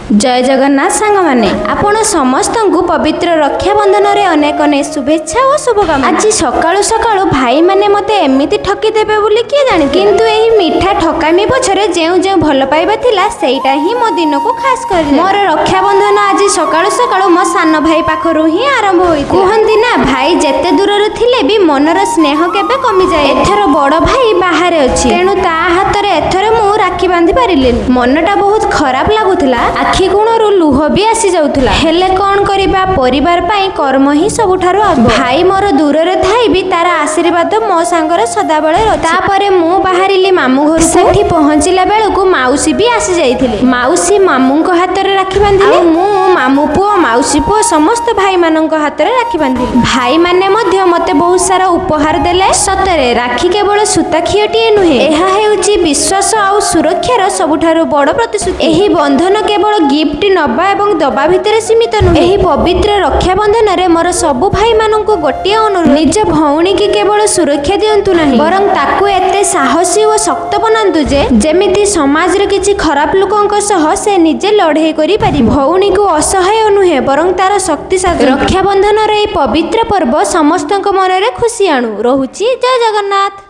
ଜୟ ଜଗନ୍ନାଥ ସାଙ୍ଗମାନେ, ଆପଣ ସମସ୍ତଙ୍କୁ ପବିତ୍ର ରକ୍ଷାବନ୍ଧନରେ ଅନେକ ଅନେକ ଶୁଭେଚ୍ଛା ଓ ଶୁଭକାମନା। ଆଜି ସକାଳୁ ସକାଳୁ ଭାଇମାନେ ମୋତେ ଏମିତି ଠକିଦେବେ ବୋଲି କିଏ ଜାଣେ? କିନ୍ତୁ ଏହି ମିଠା ଠକାମି ପଛରେ ଯେଉଁ ଯେଉଁ ଭଲ ପାଇବା ଥିଲା, ସେଇଟା ହିଁ ମୋ ଦିନକୁ ଖାସ କରି। ମୋର ରକ୍ଷାବନ୍ଧନ ଆଜି ସକାଳୁ ସକାଳୁ ମୋ ସାନ ଭାଇ ପାଖରୁ ହିଁ ଆରମ୍ଭ ହୋଇଥିଲା। କୁହନ୍ତି ନା, ଭାଇ ଯେତେ ଦୂରରେ ଥିଲେ ବି ମନର ସ୍ନେହ କେବେ କମିଯାଏ। ଏଥର ବଡ଼ ଭାଇ ବାହାରେ ଅଛି, ତେଣୁ ତା ହାତରେ ଏଥର ମୁଁ ରାକ୍ଷୀ ବାନ୍ଧି ପାରିଲିନି। ମନଟା ବହୁତ ଖରାପ ଲାଗୁଥିଲା, ଆଖି କୋଣରୁ ଲୁହ ବି ଆସି ଯାଉଥିଲା। ହେଲେ କଣ କରିବା, ପରିବାର ପାଇଁ କର୍ମ ହିଁ ସବୁଠାରୁ ଆଗ। ଭାଇ ମୋର ଦୂରରେ ଥାଇ ବି ତାର ଆଶୀର୍ବାଦ ମୋ ସାଙ୍ଗରେ ସଦାବେଳେ ଅଛି। ତାପରେ ମୁଁ ବାହାରିଲି ମାମୁଁ ଘରକୁ। ସେଠି ପହଞ୍ଚିଲା ବେଳକୁ ମାଉସୀ ବି ଆସି ଯାଇଥିଲେ। ମାଉସୀ ମାମୁଁଙ୍କ ହାତରେ ରାକ୍ଷୀ ବାନ୍ଧିଲେ ଆଉ ମୁଁ ମାମୁଁ ପୁଅ, ମାଉସୀ ପୁଅ, ସମସ୍ତ ଭାଇମାନଙ୍କ ହାତରେ ରାକ୍ଷୀ ବାନ୍ଧିଲି। ଭାଇମାନେ ମଧ୍ୟ ମତେ ବହୁତ ସାରା ଉପହାର ଦେଲେ। ସତରେ ରାକ୍ଷୀ କେବଳ ସୂତା ଖିଅଟିଏ ନୁହେଁ, ଏହା ହେଉଛି ବିଶ୍ୱାସ ଆଉ ସୁରକ୍ଷାର ସବୁଠାରୁ ବଡ଼ ପ୍ରତିଶ୍ରୁତି। ଏହି ବନ୍ଧନ କେବଳ ଗିଫ୍ଟ ନବା ଏବଂ ଦବା ଭିତରେ ସୀମିତ ନୁହେଁ। ଏହି ପବିତ୍ର ରକ୍ଷାବନ୍ଧନରେ ମୋର ସବୁ ଭାଇମାନଙ୍କୁ ଗୋଟିଏ ଅନୁରୋଧ, ନିଜ ଭଉଣୀକି କେବଳ ସୁରକ୍ଷା ଦିଅନ୍ତୁ ନାହିଁ, ବରଂ ତାକୁ ଏତେ ସାହସୀ ଓ ଶକ୍ତ ବନାନ୍ତୁ ଯେ ଯେମିତି ସମାଜରେ କିଛି ଖରାପ ଲୋକଙ୍କ ସହ ସେ ନିଜେ ଲଢ଼େଇ କରିପାରିବ। ଭଉଣୀକୁ ଅସହାୟ ନୁହେଁ, ବରଂ ତାର ଶକ୍ତି ସାଜ। ରକ୍ଷାବନ୍ଧନର ଏହି ପବିତ୍ର ପର୍ବ ସମସ୍ତଙ୍କ ମନରେ ଖୁସି ଆଣୁ। ରହୁଛି, ଜୟ ଜଗନ୍ନାଥ।